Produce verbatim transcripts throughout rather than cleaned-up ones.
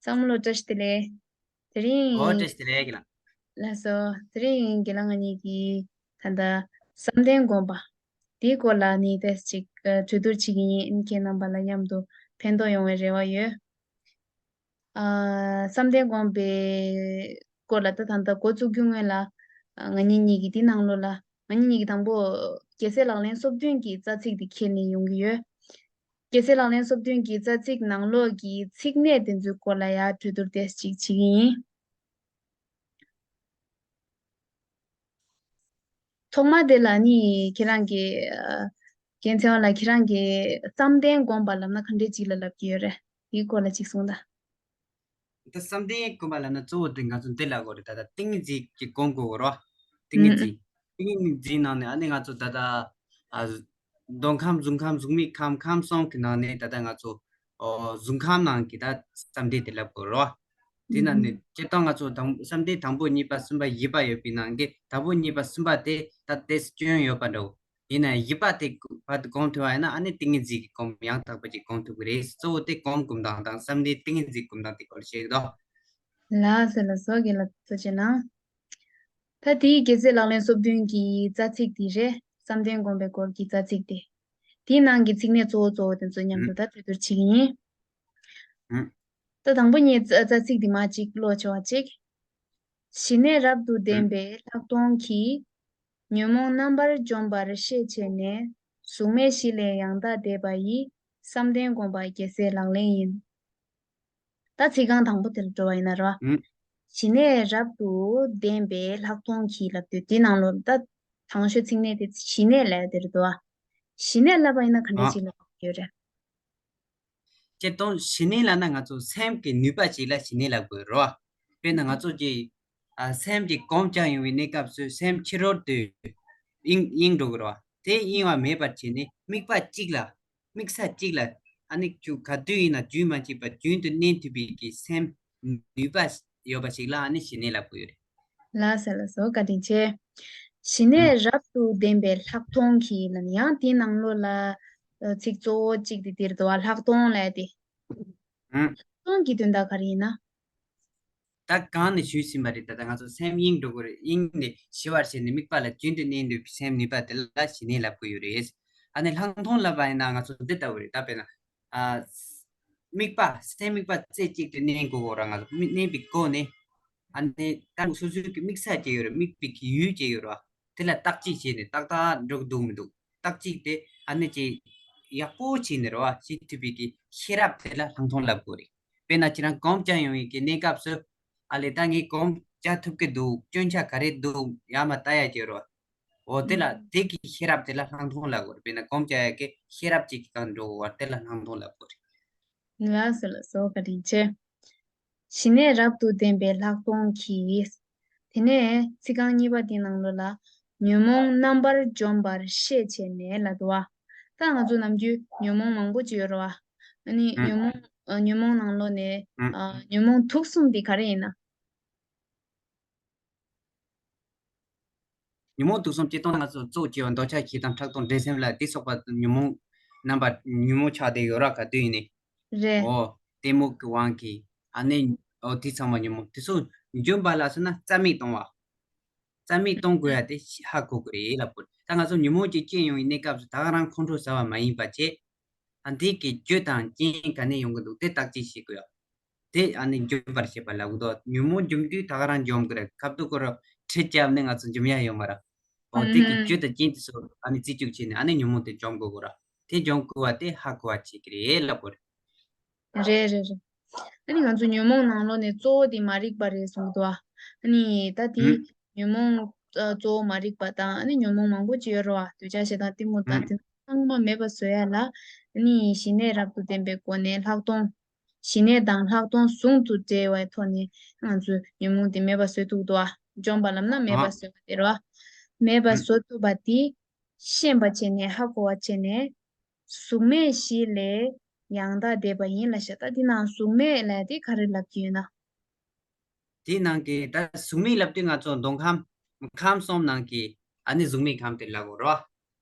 ཚང་མ་ལ་བཀྲ་ཤིས་བདེ་ལེགས། དེ་རིང་། ཨོ་བཀྲ་ཤིས་བདེ་ལེགས་ལགས། ལགས་སོ། དེ་རིང་རྒན་ལགས་ང་གཉིས་ཀྱིས་ད་ལྟ་བསམ་གཏན་སྒོམ་པ་དེའི་སྐོར་ལ་ནི་ཏོག་ཙམ་ཅིག་གྲོས་བསྡུར་བྱེད་ཀྱི་ཡིན། ཁྱེད་རྣམ་པ་ལ་མཉམ་དུ་ཕན་ཐོགས་ཡོང་བའི་རེ་བ་ཡོད། ཨ། བསམ་གཏན་སྒོམ་པའི་སྐོར་ལ་ད་ད་ལྟ་འགོ་བཙུགས་རྒྱུ་སྔོན་ལ། ཨ། ང་གཉིས་གཉིས་ཀྱིས་དེའི་ནང་ལོགས་ལ་ང་གཉིས་གཉིས་ཀྱིས་དང་པོ་རྒྱལ་སྲས་ལག་ལེན་སོ་བདུན་གྱི་རྩ་ཚིག་དེ་འཁྱེར་ནས་ཡོང་གི་ཡོད། རྒྱལ་སྲས་ལག་ལེན་སོ་བདུན་གྱི་རྩ་ཚིག་ནང་ལོགས་ཀྱི་ཚིག་གནད་དེ་ཚོའི་སྐོར་ལ་ཡང་གྲོས་བསྡུར་ཏོག་ཙམ་ཅིག་བྱེད་ཀྱི་ཡིན། ཐོག་མ་དེ་ལ་ནི་ཁྱེད་རང་གིས། ཨ། རྒན་ཚེ་དབང་ལགས་ཁྱེད་རང་གིས་བསམ་གཏན་སྒོམ་པ་ལབ་ན་ག་འདྲས་ཅིག་ལ་ལབ་ཀྱི་ཡོད་རེད། དེའི་སྐོར་ལ་ཅིག་གསུངས་དང་། ད་བསམ་གཏན་སྒོམ་པ་ལབ་ན་གཙོ་བོ་དེ་ང་ཚོ་འདི་ལབ་དགོས་རེད། ད་ལྟ་ཏིང་ངེ་འཛིན་གྱི་སྒོམ་དགོས་རེད་བ། ཏིང་ངེ་འཛིན། ཏིང་ངེ་འཛིན་ནང་ནས་ཨ་ནི་ང་ཚོ་ད་ལྟ། ཨ། མདོ་ཁམས་གཟུགས་ཁམས་གཟུགས་མེད་ཁམས་ཁམས་གསུམ་གྱི་ནང་ནས་ད་ལྟ་ང་ཚོ། ཨོ། གཟུགས་ཁམས་ནང་གི་ད་བསམ་གཏན་དེ་ལབ་དགོས་རེད་བ། དེ་ནང་ནས་སྤྱིར་བཏང་ང་ཚོ་དང་བསམ་གཏན་དང་པོ་གཉིས་པ་གསུམ་པ་བཞི་པ་ཡོད་པའི་ནང་གི་དང་པོ་གཉིས་པ་གསུམ་པ་དེ་ད་ཏོག་ཙམ་སྐྱོན་ཡོད་པ་འདྲ་བོ། ཡིན་ན་བཞི་པ་དེ་བར་དུ་སྒོམ་ཐུབ་པ་ཡིན་ན་ཨ་ནི་ཏིང་ངེ་འཛིན་གྱི་སྒོམ་ཡང་དག་པ་ཅིག་སྒོམ་ཐུབ་ཀྱི་རེད། གཙོ་བོ་དེ་སྒོམ་སྒོམ་སྟངས་དང་བསམ་གཏན་ཏིང་ངེ་འཛིན་སྒོམ་སྟངས་དེ་སྐོར་བཤད་ཀྱི་འདུག་ལགས་སོ་ལགས་སོ། རྒན་ལགས་ཐུགས་རྗེ་གནང་། ད་དེའི་རྒྱལ་སྲས་ལག་ལེན་སོ་བདུན་གྱི་རྩ་ཚིག་དེ་རེད། བསམ་གཏན་སྒོམ་པའི་སྐོར་གྱི་རྩ་ཚིག་དེ། དེའི་ནང་གི་ཚིག་གནད་གཙོ་བོ་གཙོ་བོ་དེ་ཚོ་མཉམ་དུ་ད་གྲོས་བསྡུར་བྱེད་ཀྱི་ཡིན། ཨུ། ད་དང་པོ་ཉིད་རྩ་རྩ་ཚིག་འདི་མ་གཅིག་ཀློག་ཆོག་པ་ཅིག་ཞི་གནས་རབ་ཏུ་ལྡན་པའི་ལྷག་མཐོང་གིས། ཉོན་མོངས་རྣམ་པར་འཇོམས་པར་ཤེས་བྱས་ནས། གཟུགས་མེད་བཞི་ལས་ཡང་དག་འདས་པ་ཡི། བསམ་གཏན་སྒོམ་པ་རྒྱལ་སྲས་ལག་ལེན་ཡིན། ད་ཚིག་རྐང་དང་པོ་དེ་ལ་འགྲོ་བ་ཡིན་ན་རོ། ཨུ། ཞི་གནས་རབ་ཏུ་ལྡན་པའི་ལྷག་མཐོང་གིས་ལབ་དུས་དེའི་ནང་ལོགས་ད་དང་ཤོས་ཚིག་གནད་དེ་ཞི་གནས་ལབ་དེ་རེད་དོ། ཞི་གནས་ལབ་པ་ཡིན་ན་ག་འདྲ་ཨ། ཅིག་ལབ་ཡོད་རེད། སྤྱིར་བཏང་ཞི་གནས་ལབ་ན་ང་ཚོ་སེམས་ཀྱི་ནུས་པ་ཅིག་ལ་ཞི་གནས་ལབ་དགོས་རེད་བ། དཔེར་ན་ང་ཚོ་གི། ཨ། སེམས་ཀྱི་གོམས་ཀྱང་ཡོང་བའི་གནས་སྐབས་སུ་སེམས་ཕྱི་རོལ་དུ་གཡེང་གཡེང་འགྲོ་གི་རེད་བ། དེ་གཡེང་བ་མེད་པར་བྱས་ནས་དམིགས་པ་གཅིག་ལ། དམིགས་ས་གཅིག་ལ་ཨ་ནི་ཁྱོད་ག་དུས་ཡིན་ན་རྒྱུན་མ་ཆད་པར་རྒྱུན་དུ་གནས་ཐུབ་པའི་གི་སེམས་ནུས་པ་ཡོད་པ་ཞིག་ལ་ཨ་ནི་ཞི་གནས་ལབ་དགོས་ཡོད་རེད། ལགས་སོ་ལགས་སོ། བཀའ་དྲིན་ཆེ། ཞི་གནས་རབ་ཏུ་ལྡན་པའི་ལྷག་མཐོང་གིས་ལབ་ནས་ཡང་དེའི་ནང་ལོགས་ལ་ཚིག་གཙོ་བོ་གཅིག་དེ་འདིར་འདུག་བ། ལྷག་མཐོང་ལབ་དེ། ལྷག་མཐོང་གི་དོན་དག་ག་རེ་ཡིན་ན། ད་གོང་ནས་ཞུས་ཟིན་པ་རེད། ད་ལྟ་ང་ཚོ་སེམས་གཡེང་འགྲོ་གི་རེད། གཡེང་ནས་ཞི་བར་བྱས་ནས་དམིགས་པ་ལ་རྒྱུན་དུ་གནས་འདོད་པའི་སེམས་ནུས་པ་དེ་ལ་ཞི་གནས་ལབ་ཀྱི་ཡོད་རེད། ཨ་ནི་ལྷག་མཐོང་ལབ་པ་ཡིན་ན་ང་ཚོ་འདི་ལྟ་བུ་རེད། ད་དཔེར་ན། ཨ། དམིགས་པ་སེམས་དམིགས་པ་རྩེ་གཅིག་ཏུ་གནས་དགོས་ར། ང་ཚོ་དམིགས་གནས་པའི་སྒོ་ནས། ཨ་ནི་ད་སོ་སོའི་གི་དམིགས་ས་ཅིག་ཡོད་རེད། དམིགས་པའི་གི་ཡུལ་ཅིག་ཡོད་ར། དེ་ལ་བརྟག་དཔྱད་བྱས་ནས་ཏག་ཏག་འགྲོ་གི་འདུག་མི་འདུག་བརྟག་དཔྱད་དེ་ཨ་ནི་ཅིག་ཡག་པོ་བྱས་ནས་རེད་བ། བྱེད་ཐུབ་པའི་གི་ཤེས་རབ་དེ་ལ་ལྷག་མཐོང་ལབ་དགོས་རེད། དཔེར་ན་ཁྱེད་རང་སྒོམ་རྒྱག་ཡོང་བའི་གི་གནས་སྐབས་སུ། ཨ་ལས་ད་ངས་སྒོམ་རྒྱག་ཐུབ་ཀྱི་འདུག་སྐྱོན་ཆ་ག་རེ་འདུག་ཡར་མར་ལྟ་ཡ་ཅིག་རེད་བ། འོ་དེ་ལ་དེ་གི་ཤེས་རབ་དེ་ལ་ལྷག་མཐོང་ལབ་དགོས་རེད། དཔེར་ན་སྒོམ་རྒྱག་ཡ་གི་ཤེས་རབ་ཅིག་གི་སྒང་འགྲོ་དགོས་བ། དེ་ལ་ལྷག་མཐོང་ལབ་དགོས་རེད། ལགས་སོ་ལགས་སོ། བཀའ་དྲིན་ཆེ། ཞི་གནས་རབ་ཏུ་ལྡན་པའི་ལྷག་མཐོང་གིས། དེ་ནས་ཚིག་རྐང་གཉིས་པ་དེའི་ནང་ལོགས་ལ། ཉོན་མོངས་རྣམ་པར་འཇོམས་པར་ཤེས་བྱས་ནས་ལབ་འདུག་བ། ད་ང་ཚོ་ནམ་རྒྱུན་ཉོན་མོངས་མང་པོ་ཅིག་ཡོད་རེད་བ། ཨ་ནི་ཨུ། ཉོན་མོངས། ཨ། ཉོན་མོངས་ནང་ལོགས་ནས། ཨུ། ཨ། ཉོན་མོངས་དུག་གསུམ་དེ་ག་རེ་ཡིན་ན། ཉོན་མོངས་དུག་གསུམ་སྤྱིར་བཏང་ང་ཚོ་གཙོ་ཆེ་བ་འདོད་ཆགས་ཞེ་སྡང་ཕྲག་དོག་འགྲན་སེམས་ལ་དེ་སོགས་པ་ཉོན་མོངས་རྣམ་པ་ཉོན་མོངས་ཆགས་བསྡད་ཡོད་ར། ག་དུས་ཡིན་ནའི། རེད། འོ་གཏི་མུག་གི་དབང་གིས་ཨ་ནི། འོ་དེ་ཚང་མ་ཉོན་མོངས་དེ་ཚོ་འཇོམས་པ་ལ་སོགས་ན་རྩ་མེད་གཏོང་བ། རྩ་མེད་གཏོང་དགོས་ཡ་དེ་ཧ་གོ་དགོས་རེད་ལབ་དགོས། ད་ང་ཚོ་ཉོན་མོངས་ཅིག་སྐྱེ་ཡོང་བའི་གནས་སྐབས་སུ་ད་ག་རང་ཁོང་ཁྲོ་ཟ་བ་མ་ཡིན་པ་བྱས། ཨ་འདི་གི་རྒྱུ་དང་རྐྱེན་ག་ནས་ཡོང་གི་འདུག་དེ་བརྟག་དཔྱད་བྱེད་དགོས་ཡ། དེ་ཨ་ནི་འཇོམས་པར་བྱེད་པ་ལབ་གི་འདུག་ཉོན་མོངས་འཇོམས་དུས་ད་ག་རང་འཇོམས་གི་རེད། ཁ་ཐུག་ཁོ་རང་ཁྲིད་བརྒྱབ་ནས་ང་ཚོ་འཇོམས་ཡ་ཡོད་མ་རེད། འོ་དེ་གི་ཨུམ། རྒྱུ་དང་རྐྱེན་དེ་ཚོ་ཨ་ནི་རྩི་བཅུག་བྱས་ནས་ཨ་ནི་ཉོན་མོངས་དེ་འཇོམས་དགོས་གི་ར། དེ་འཇོམས་དགོས་པ་དེ་ཧ་གོ་བ་བྱེད་ཀྱི་རེད་ལབ་དགོས་རེད། རེད་རེད་རེད། ཨ་ནི་ང་ཚོ་ཉོན་མོངས་ནང་ལོགས་ནས་གཙོ་བོ་དེ་མ་རིག་པ་རེད་གསུང་གི་འདུག་ཨ་ནི་ད་དེ་ཨུམ། ཉོན་མོངས་གཙོ་བོ་མ་རིག་པ་དང་ཨ་ནི་ཉོན་མོངས་མང་པོ་ཅིག་ཡོད་རེད་བ། འདོད་ཆགས་ཞེ་སྡང་གཏི་མུག་དང་ཨུམ། དེ་ཚང་མ་མེད་པ་བཟོ་ཡ་ལ་ཨ་ནི་ཞི་གནས་རབ་ཏུ་ལྡན་པའི་སྒོ་ནས་ལྷག་མཐོང་། ཞི་གནས་དང་ལྷག་མཐོང་ཟུང་དུ་འབྲེལ་བའི་ཐོག་ནས་ང་ཚོས་ཉོན་མོངས་དེ་མེད་པ་བཟོ་ཐུབ་འདུག་ཨ། འཇོམས་པ་ལབ་ན་མེད་པ་ཨ། བཟོ་བ་དེ་རེད་བ། མེད་པ་ཨུམ། བཟོ་ཐུབ་པ་དེ་ཤེས་པ་བྱས་ནས་ཧ་གོ་བ་བྱས་ནས། གཟུགས་མེད་བཞི་ལས་ཡང་དག་འདས་པ་ཡིན་ལབ་ཤག་ད་འདི་ནང་གཟུགས་མེད་ལབ་དེ་ག་རེ་ལབ་ཀྱི་ཡོད་ན། དེའི་ནང་གི་ད་གཟུགས་མེད་ལབ་དུས་ང་ཚོ་མདོ་ཁམས་ཁམས་གསུམ་ནང་གི་ཨ་ནི་གཟུགས་མེད་ཁམས་དེ་ལབ་དགོས་རེད་བ།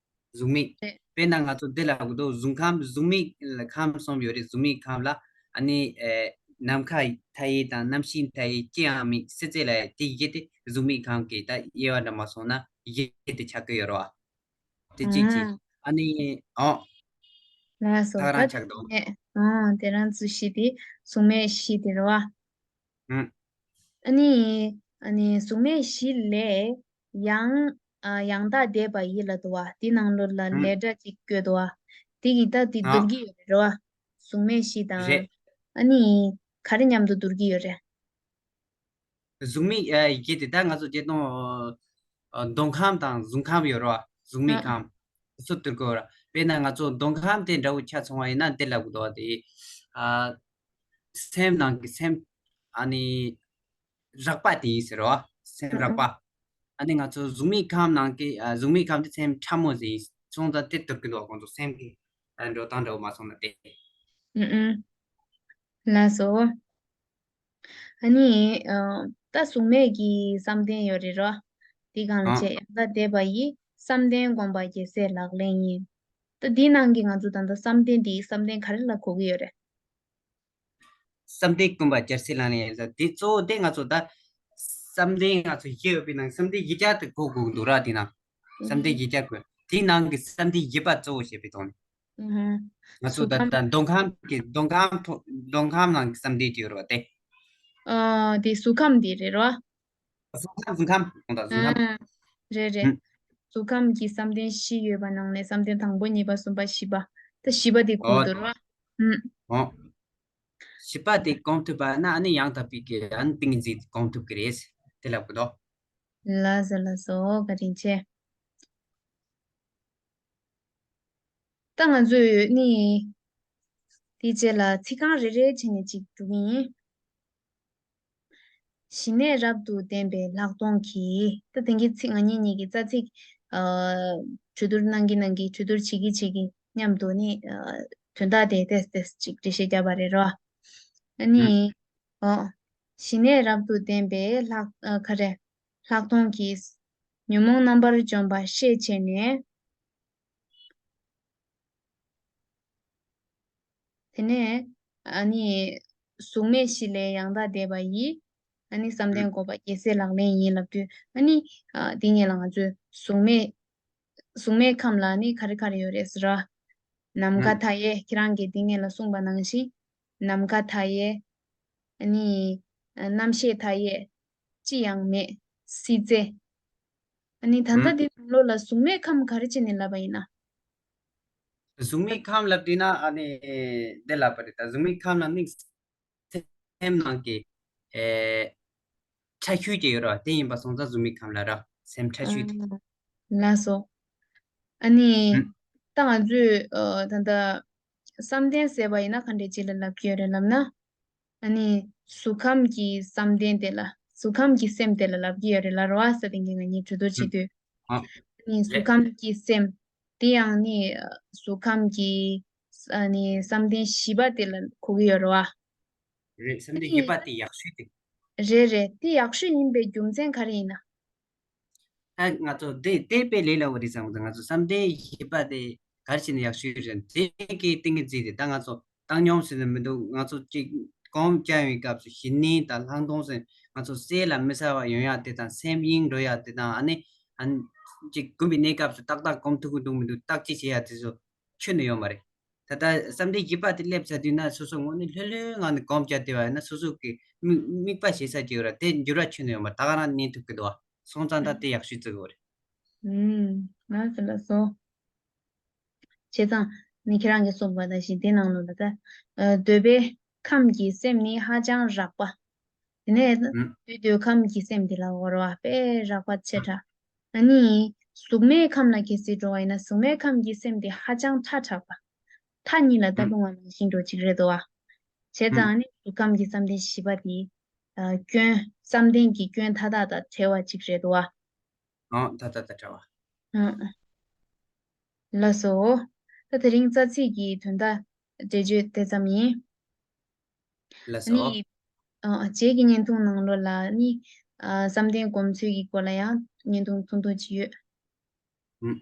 གཟུགས་མེད། རེད། དཔེར་ན་ང་ཚོ་འདི་ལབ་དགོས་འདུག་གཟུགས་ཁམས་གཟུགས་མེད་ཁམས་གསུམ་ཡོད་རེད། གཟུགས་མེད་ཁམས་ལ་ཨ་ནི་ཨེ་ ནམ་མཁའ་མཐའ་ཡས་དང་གནམ་གཤིས་མཐའ་ཡས་ཅི་ཡང་མེད་སྲིད་རྩེ་ལ་དེ་ཡི་གེ་དེ་གཟུགས་མེད་ཁམས་ཀྱི་ད་དབྱེ་བ་འདྲ་མ་སོང་ན་ཡི་གེ་དེ་ཆགས་ཀྱི་ཡོད་རེད་བ། དེ་གཅིག་གཅིག་ཨ་ནི་ཨོ། ལགས་སོ། ད་རང་ད་ཆགས་འདུག་ཨོ་དེ་རང་ཚོ་བཞི་དེ་གཟུགས་མེད་བཞི་དེ་རེད་བ། ཨ་ནི་ཨ་ནི་གཟུགས་མེད་བཞི་ལས་ཡང་ཨ་ཡང་དག་འདས་པ་ཡི་ལ་འདུག་བ། དེ་ནང་ལོགས་ལ་ལས་སྒྲ་ཅིག་བཀོད་འདུག་བ། དེ་གི་ད་དེ་ཨ་བསྡུར་གྱི་ཡོད་རེད་བ། གཟུགས་མེད་བཞི་དང་རེད། ཨ་ནི་ག་རེ་མཉམ་དུ་བསྡུར་གྱི་ཡོད་རེད། གཟུགས་མེད་ཨ་ཡི་གེ་དེ་ད་ང་ཚོ་བརྗེད་གཏོང་ཨ་མདོ་ཁམས་དང་གཟུགས་ཁམས་ཡོད་རེད་བ། གཟུགས་མེད་ཨ་ཁམས་སུ་བསྡུར་དགོས་ར། དཔེར་ན་ང་ཚོ་མདོ་ཁམས་དེ་འདྲ་བོ་ཆ་མཚོན་པ་ཡིན་ན་འདི་ལབ་དགོས་འདུག་བ། དེ་ཨ་སེམས་ནང་གི་སེམས་ཨ་ནི་རགས་པ་དེ་ཡིན་ཟེར་རོ། སེམས་རགས་པ། ཨ་ནི་ང་ཚོ་གཟུགས་མེད་ཁམས་ནང་གི་ཨ་གཟུགས་མེད་ཁམས་དེ་སེམས་ཕྲ་མོ་ཟིག་ཡིན། སོང་ཙང་དེ་ལྟར་གི་འདུག་ག་ཁོང་ཚོ་སེམས་ཀྱི་ཨ་འགྲོ་སྟངས་འདྲ་བོ་མ་སོང་ན་དེ། ཨུ་ཨུ། ལགས་སོ། ཨ་ནི་ཨ་ད་གཟུགས་མེད་ཀྱི་བསམ་གཏན་ཡོད་རེད་རོ། དེ་སྒང་ལ་ཨ་བྱས་ཡང་དག་འདས་པ་ཡི་བསམ་གཏན་སྒོམ་པ་རྒྱལ་སྲས་ལག་ལེན་ཡིན། ད་འདིའི་ནང་གི་ང་ཚོ་ད་ལྟ་བསམ་གཏན་འདི་བསམ་གཏན་ག་རེ་ལ་གོ་གི་ཡོད་རེད། བསམ་གཏན་སྒོམ་པ་རྒྱལ་སྲས་ལག་ལེན་ཡིན་ཟེར། དེ་གཙོ་བོ་དེ་ང་ཚོ་ད་བསམ་གཏན་ང་ཚོ་བཞི་ཡོད་པའི་ནང་བསམ་གཏན་བཞི་ཆ་དེ་གོ་དགོས་འདུག་ར། དེ་ནང་བསམ་གཏན་བཞི་ཆ་གོ། དེའི་ནང་གི་བསམ་གཏན་བཞི་པ་གཙོ་བོ་བྱས་པའི་ཐོག་ནས་ང་ཚོ་གཟུགས་ད་ཁམས། ད་མདོ་ཁམས་ཀྱི་མདོ་ཁམས་ཐོ་མདོ་ཁམས་ནང་གི་བསམ་གཏན་བརྗོད་རོགས་ཏེ། ཨ་དེ་གཟུགས་ཁམས་དེ་རེད་རོ། གཟུགས་ཁམས་གཟུགས་ཁམས་གཟུགས་ཁམས། ཨ་རེད་རེད། ཨུ། གཟུགས་ཁམས་ཀྱི་བསམ་གཏན་བཞི་ཡོད་པ་ནང་ནས་བསམ་གཏན་དང་པོ་གཉིས་པ་གསུམ་པ་བཞི་པ། ད་བཞི་པ་དེ་གོ་ཨོ་འདུག་རོ། ཨུ། ཨོ། བཞི་པ་དེ་གོམས་ཐུབ་པ་ན་ཨ་ནི་ཡང་དག་པའི་གི་ཨ་ནི་ཏིང་འཛིན་གོམས་ཐུབ་ཀྱི་རེད། དེ་ལབ་གི་འདུག་ལགས་སོ་ལགས་སོ། བཀའ་དྲིན་ཆེ། ད་ང་ཚོས་ནི་དེའི་རྗེས་ལ་ཚིག་རྐང་རེ་རེ་བྱས་ནས་ཅིག་འགྲོ་གི་ཡིན། ཞི་གནས་རབ་ཏུ་ལྡན་པའི་ལྷག་མཐོང་གིས། ད་དེང་གི་ཚིག་ང་གཉིས་གཉིས་ཀྱི་རྩ་ཚིག་ཨ་གྲོས་བསྡུར་གནང་གིན་གནང་གིན་གྲོས་བསྡུར་བྱེད་ཀྱིན་བྱེད་ཀྱིན་མཉམ་དུ་ནི་ཨ་དོན་དག་དེ་ཏོག་ཙམ་ཅིག་འགྲེལ་བཤད་བརྒྱབ་པ་རེད་རོ། ཨ་ནི་ཨོ་ཞི་གནས་རབ་ཏུ་ལྡན་པའི་ལྷག་ཨ་ག་རེ་ལྷག་མཐོང་གིས་ཉོན་མོངས་རྣམ་པར་འཇོམས་པ་ཤས་ཆེ་ནས། དེ་ནས་ཨ་ནི་གཟུགས་མེད་བཞི་ལས་ཡང་དག་འདས་པ་ཡི། ཨ་ནི་བསམ་གཏན་སྒོམ་པ་རྒྱལ་སྲས་ལག་ལེན་ཡིན་ལབ་དུས་ཨ་ནི་ཨ་འདི་ངེད་ལ་ང་ཚོས་གཟུགས་མེད་གཟུགས་མེད་ཁམས་ལ་ནི་ག་རེ་ག་རེ་ཡོད་རེད་ཟེར་ར། ནམ་མཁའ་མཐའ་ཡས། ཁྱེད་རང་གིས་འདི་ངེད་ལ་གསུངས་པ་ནང་བཞིན་ནམ་མཁའ་མཐའ་ཡས། ཨ་ནི་རྣམ་ཤེས་མཐའ་ཡས། ཅི་ཡང་མེད། སྲིད་རྩེ། ཨ་ནི་ད་ལྟ་འདི་ནང་ལོགས་ལ་གཟུགས་མེད་ཁམས་ག་རེ་བྱས་ནས་ལབ་པ་ཡིན་ན། གཟུགས་མེད་ཁམས་ལབ་དུས་ན་ཨ་ནི་འདི་ལབ་པ་རེད། ད་གཟུགས་མེད་ཁམས་ལ་ནི་སེམས་ནང་གི་ཨེ་ཕྲ་ཤུལ་གྱི་ཡོད་ར། དེ་ཡིན་པ་སོང་ཙང་གཟུགས་མེད་ཁམས་ལ་ར། སེམས་ཕྲ་ཤུལ་དེ། ཨ་ལགས་སོ། ཨ་ནི་ཨུ། ད་ང་ཚོས་ཨ་ད་ལྟ་བསམ་གཏན་ཟེར་བ་ཡིན་ན་ག་འདྲས་ཅིག་ལ་ལབ་ཀྱི་ཡོད་རེད་ལབ་ན། ཨ་ནི་གཟུགས་ཁམས་ཀྱི་བསམ་གཏན་དེ་ལ་གཟུགས་ཁམས་ཀྱི་སེམས་དེ་ལ་ལབ་ཀྱི་ཡོད་རེད་ལ་རོ། ཨ་ས་དེ་གི་ང་གཉིས་གྲོས་བསྡུར་བྱེད་དུས། ཨ་ཨ་ནི་གཟུགས་ཁམས་ཀྱི་སེམས་དེ་ཡང་ནི་གཟུགས་ཁམས་ཀྱི་ཨ་ནི་བསམ་གཏན་བཞི་པ་དེ་ལ་གོ་གི་ཡོད་རེད་བ། རེད། བསམ་གཏན་བཞི་པ་དེ་ཡག་ཤོས་དེ། རེད་རེད། དེ་ཡག་ཤོས་ཡིན་པའི་རྒྱུ་མཚན་ག་རེ་ཡིན་ན། ད་ང་ཚོ་དེ་དེ་དཔེ་ལས་སླ་བོ་རེད་བསམ་གི་འདུག་ང་ཚོ་བསམ་གཏན་བཞི་པ་དེ་ག་རེ་བྱས་ནས་ཡག་ཤོས་རེད། དེ་གི་ཏིང་ངེ་འཛིན་དེ་ད་ང་ཚོ་བཏང་སྙོམས་ཟེར་ནས་མི་འདུག་ང་ཚོ་གཅིག་གོམས་བཅའ་བའི་སྐབས་སུ་ཞི་གནས་དང་ལྷག་མཐོང་ཟེར་ང་ཚོ་སད་ལ་མི་ཟ་བ་ཡོང་ཡག་དེ་དང་སེམས་དབྱིངས་འགྲོ་ཡག་དེ་དང་ཨ་ནི་ཨ་ནི་གཅིག་གོམས་པའི་གནས་སྐབས་སུ་ཏག་ཏག་གོམས་ཐུབ་ཀྱི་འདུག་མི་འདུག་བརྟག་དཔྱད་བྱེད་ཡག་དེ་ཚོ་ཁྱོན་ནས་ཡོད་མ་རེད། ད་ལྟ་བསམ་གཏན་བཞི་པ་དེ་སླེབས་ཚར་དུས་ན་སོ་སོ་ངོས་ནས་ལྷོད་ལྷོད་ངང་ནས་གོམས་བཅད་བསྡད་པ་ཡིན་ན་སོ་སོ་གི་དམིགས་དམིགས་པ་བྱེད་ས་ཅིག་ཡོད་ར། དེ་འགྱུར་བ་ཁྱོན་ནས་ཡོད་མ་རེད། ད་ག་རང་ཉན་ཐུབ་ཀྱི་འདུག་བ། སོང་ཙང་ད་དེ་ཡག་ཤོས་བརྩི་གི་ཡོད་རེད། ཨུམ། ལགས་སོ་ལགས་སོ། བྱས་ཙང་ནི་ཁྱེད་རང་གིས་གསུངས་པ་ནང་བཞིན་དེ་ནང་ལོགས་ལ་ད་ཨ་འདོད་པའི་ཁམས་ཀྱི་སེམས་ནི་ཧ་ཅང་རགས་པ། དེ་ནས་ཨུམ། འདོད་འདོད་ཁམས་ཀྱི་སེམས་དེ་ལ་འོ་ར་བ་དཔེ་རགས་པ་ཆེ་དྲགས། ཨ་ནི་གཟུགས་མེད་ཁམས་ལ་གལ་སྲིད་འགྲོ་བ་ཡིན་ན་གཟུགས་མེད་ཁམས་ཀྱི་སེམས་དེ་ཧ་ཅང་ཕྲ་དྲགས་པ། མཐའ་གཉིས་ལ་ད་ལྟུང་བ་ནང་བཞིན་འགྲོ་ཅིག་རེད་དོ། བྱས་ཙང་ཨ་ནི་གཟུགས་ཁམས་ཀྱི་བསམ་གཏན་བཞི་པ་དེ་ཨ་སྐྱོན་བསམ་གཏན་གྱི་སྐྱོན་མཐའ་དག་དང་བྲལ་བ་ཅིག་རེད་དོ། ཨོ་ད་ད་ད་བྲལ་བ། ཨ་ལགས་སོ། ད་དེ་རིང་རྩ་ཚིག་གི་དོན་དག་འགྲེལ་བརྗོད་དེ་ཙམ་ཡིན། ལགས་ཨ་ནི་སོ། ཨ་རྗེས་ཀྱི་བརྙན་ཐུང་ནང་ལོགས་ལ་ནི་ཨ་བསམ་གཏན་སྒོམ་ཚུལ་གྱི་སྐོར་ལ་ཡང་བརྙན་ཐུང་ཐུང་ཐུང་ཅིག་ཡོད། ཨུམ།